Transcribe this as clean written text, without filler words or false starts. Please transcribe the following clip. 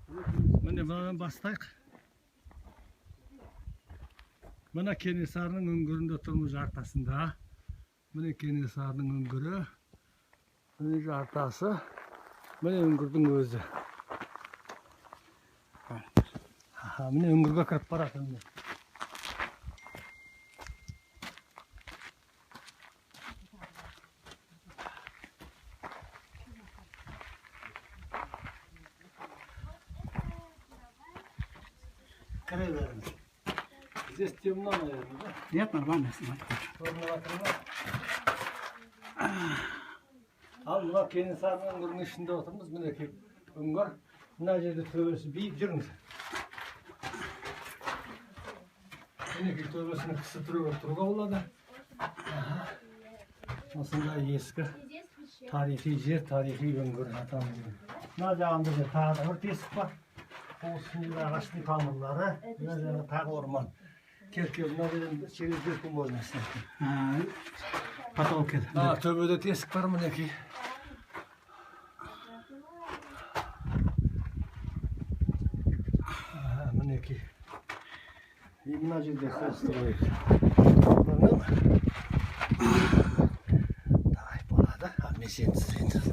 Міне, мынадан бастайық. Мына Кенесарының үңгірінде тұрмыз, жартасында. Міне, Кенесарының үңгірі. Міне, жартасы. Міне, үңгірдің өзі. Аха, міне, үңгірге кіріп барады міне. Кіре беріңіз. Здесь темно, наверное, да? Нет, нормально снимать хочу. Көрініп жатыр ма? Ал мына Кенесарының үңгірінің ішінде отырмыз. Мінекей, үңгір. Мына жерде төбесі биік, жүріңіз. Мінекей, төбесіне кісі түрегеп тұруға болады. Аха. Осындай ескі тарихи жер, тарихи үңгір атамыздың. Мына жағында да тағы да бір тесік бар. Ол үстіндегі ағаштың тамырлары, мына жағында тағы орман. Кел, кел, мына жерден через дырку можно снять. А, потолки. А, төбеде тесік бар, мінекей. Аха, мінекей. И мына жерде қол строить. Давай, болады. А мен сені түсірейін.